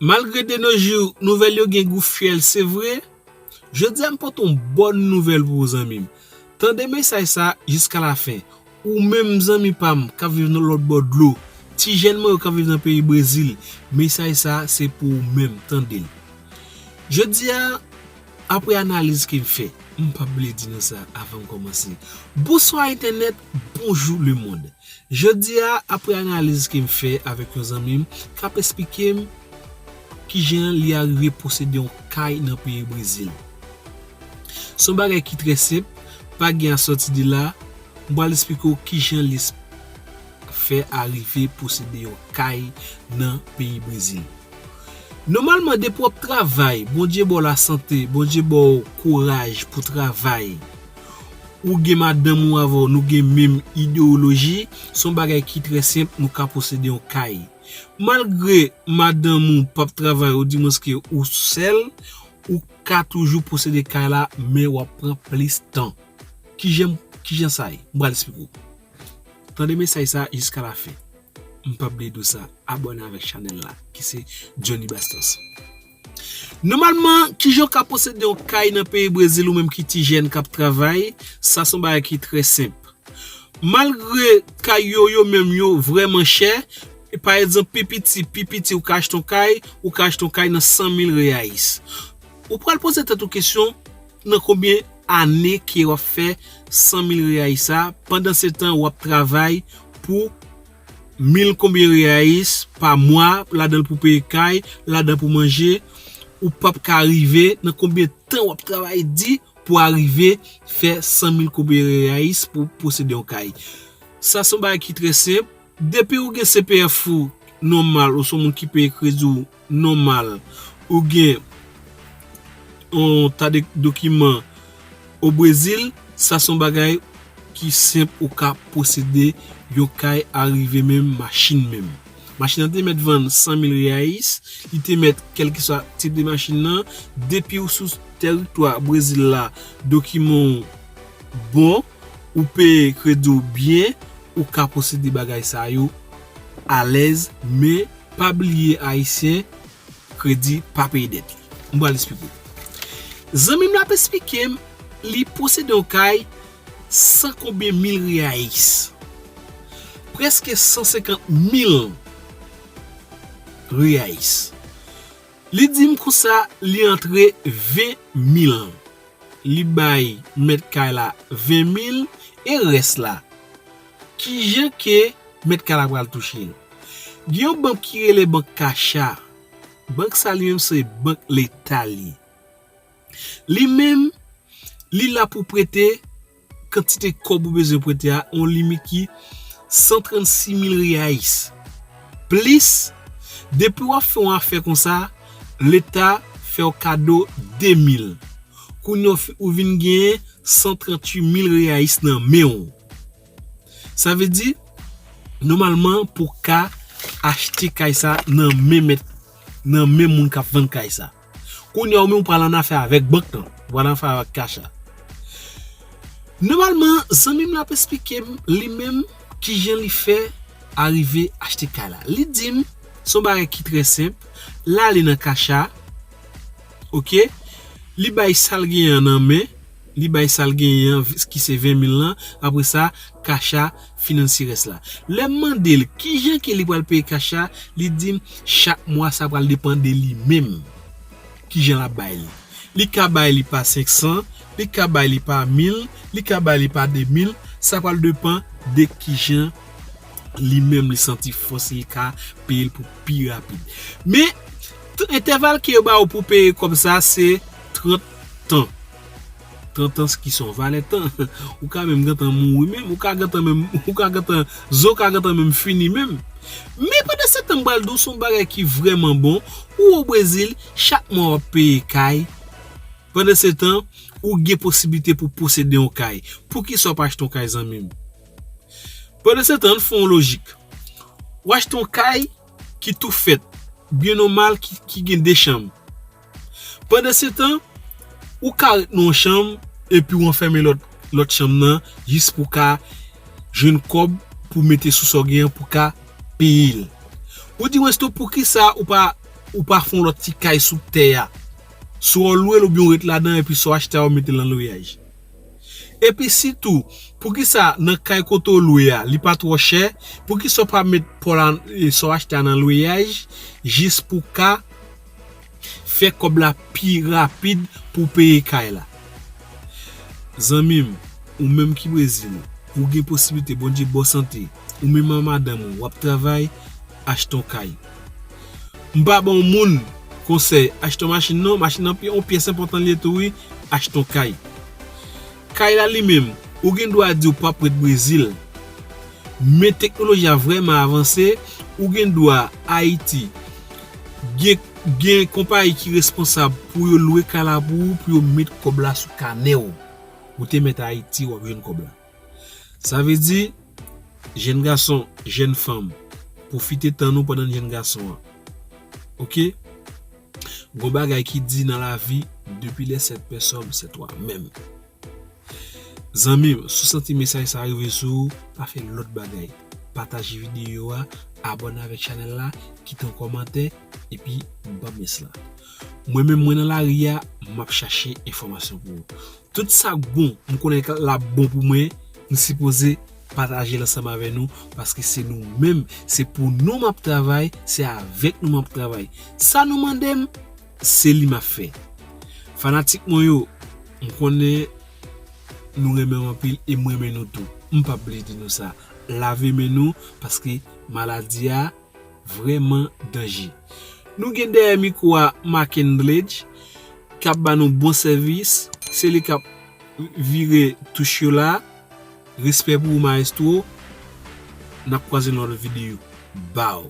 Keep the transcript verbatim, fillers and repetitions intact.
Malgre de nos jours nouvèl yo gen gou fyèl, se vre, jodi a m pote yon bòn nouvèl pou ou, zanmi m. Tande mesaj sa jiska lafen. Ou menm, zanmi pa m k ap viv nan lòt bò dlo, ti jèn mwen yo k ap viv nan peyi Brezil, mesaj sa se pou ou menm, tande l. Jodi a, apre analiz ke m fè, m p ap bliye di nou sa avan m kòmanse. Bonswa entènèt, bonjou lemonn. Jodi a, apre analiz ke m fè avèk yon zanmi m k ap esplike m kijan li arive posede yon kay nan peyi Brezil. Se yon bagay ki trè senp, pa gen a sòti de la, m pral esplike w kijan li fè arive posede yon kay nan peyi Brezil. Nòmalman, depi w ap travay, Bondye ba w lasante, Bondye ba w kouraj pou travay, ou gen madanm ou avè w, nou gen menm idewoloji, se yon bagay ki trè senp, nou ka posede yon kay. Malgre madanm ou p ap travay, ou di mwens ke ou sèl, ou ka toujou posede kay la, men w ap pran plis tan. Kijan, kijan sa ye? M pral esplike w. Tande mesaj sa jiska lafen. M p ap bliye di w sa, abòne avèk chanèl la, ki se Johnny Bastos. Nòmalman, kijan w ka posede yon kay nan peyi Brezil, ou menm ki ti jèn k ap travay? Sa se yon bagay ki trè senp. Malgre kay yo, yo menm yo vrèman chè, pa egzanp, pi piti, pi piti ou ka achte yon kay, ou ka achte yon kay nan san mil reais. Ou pral poze tèt ou kesyon, nan konbyen ane ke w ap fè san mil reais sa, pandan se tan w ap travay pou mil konbyen reais pa mwa, ladan l pou peye kay, ladan pou manje, ou p ap ka rive nan konbyen tan w ap travay di pou arive fè san mil konbyen reais pou posede yon kay. Sa se yon bagay ki trè senp. Depi ou gen C P F ou nòmal, ou se yon moun ki peye kredi w nòmal, ou gen yon ta de dokiman o Brezil, sa se yon bagay ki senp, ou ka posede yon kay, arive menm machin menm. Machin nan te mèt vann san mil reais, li te mèt kèlkeswa tip de machin nan, depi ou sou tèritwa Brezil la, dokiman w bon, ou peye kredi w byen, ou ka posede bagay sa yo alèz, men pa bliye ayisyen, kredi pa peye dèt li. M pral esplike w. Zanmi m la ap esplike m, li posede yon kay san konbyen mil reais. Prèske san senkant mil reais. Li di m konsa, li antre ven mil. Li bay mèt kay la ven mil e rès la. Kijan ke mèt kay la pral touche l? Gen yon bank ki rele bank Caixa. Bank sa li menm se bank leta li. Li menm, li la pou prete kantite kòb ou bezwen prete a, yon limit ki san trannsis mil reais. Plis, depi w ap fè yon afè konsa, leta fè w kado de mil. Kounye a w fi-, ou vin genyen san tranntuit mil reais nan men w. Sa vle di, nòmalman, pou w ka achte kay sa nan men mèt, nan men moun k ap vann kay sa. Kounye a, ou menm ou pral an afè avèk bank lan, ou pral an afè avèk Caixa. Nòmalman, zanmi m la ap esplike m, li menm, kijan li fè arive achte kay la. Li di m, se yon bagay ki trè senp, l ale nan Caixa, oke, li bay sa l genyen an nan men, li bay sa l genyen an, ki se ven mil lan, apre sa, Caixa finanse rès la. Lè m mande l kijan ke li pral peye Caixa, li di m chak mwa sa pral depann de li menm. Kijan l ap bay li? Li ka bay li pa senk san, li ka bay li pa mil, li ka bay li pa de mil, sa pral depann de kijan li menm li santi fòs li ka peye l pou pi rapid. Men, t-, entèval ke yo ba ou pou peye kòb sa se trant tan. Trant tan ki se yon valè tan. Ou ka menm gentan mouri menm, ou ka gentan menm, ou ka gentan, zo ka gentan menm fini menm. Men pandan se tan m pral di w se yon bagay ki vrèman bon, ou o Brezil, chak mwa w ap peye kay. Pandan se tan, ou gen posiblite pou posede yon kay. Poukisa w pa achte yon kay, zanmi m? Pandan se tan, ann fè yon lojik. W achte yon kay ki tou fèt, byen nòmal, ki, ki gen de chanm. Pandan se tan, ou ka ret nan yon chanm, epi w anfèmen lòt, lòt chanm nan, jis pou w ka jwenn kòb pou mete sou sa w genyen pou w ka peye l. Ou di mwen, Sto, poukisa ou pa ou pa fè yon lòt ti kay sou tè a. Swa w lwe l oubyen w ret ladan epi sa w achte a w mete l nan lweyaj. Epi sitou, poukisa nan kay kote w lwe a, li pa twò chè, poukisa w pa met pòl a, e, sa w achte a nan lweyaj, jis pou w ka fè kòb la pi rapid pou w peye kay la? Zanmi m, ou menm ki Brezil, ou gen posiblite, Bondye ba w sante, ou menm ak madanm ou, w ap travay, achte yon kay. M pa ban yon moun konsèy, achte yon machin non, machin nan pi, yon pyès enpòtan li ye tou wi, achte yon kay. Kay la li menm, ou gen dwa di w p ap ret Brezil. Men teknoloji a vrèman avanse, ou gen dwa Ayiti gen, gen konpayi ki responsab pou yo lwe kay la pou ou, pou yo met kòb la sou kanè w. Ou te mèt Ayiti, w ap jwenn kòb la. Sa vle di, jèn gason, jèn fanm, pwofite tan nou pandan n jèn gason an. Oke? Gon bagay ki di nan lavi, depuis les sept personnes, c'est toi-même. Zanmi m, si w santi mesaj sa rive sou ou, pa fè lòt bagay. Pataje videyo a, abòne avèk chanèl la, kite yon kòmantè, epi ban m yes la. Mwen menm mwen nan lari a, m ap chache enfòmasyon pou ou. Tout sa k bon, m konnen l ap bon pou mwen, m sipoze pataje l ansanm avè nou, paske se nou menm, se pou nou m ap travay, se avèk nou m ap travay. Sa nou mande m, se li m ap fè. Fanatik mwen yo, m konnen nou renmen m anpil e m renmen nou tou. M p ap bliye di nou sa. Lave men nou, paske maladi a vrèman danje. Nou gen dèyè mikwo a Mackenbridge, k ap ba nou bon sèvis. Se li k ap vire touch yo la. Respè pou ou, maestro. N ap kwaze nan lòt videyo. Baw.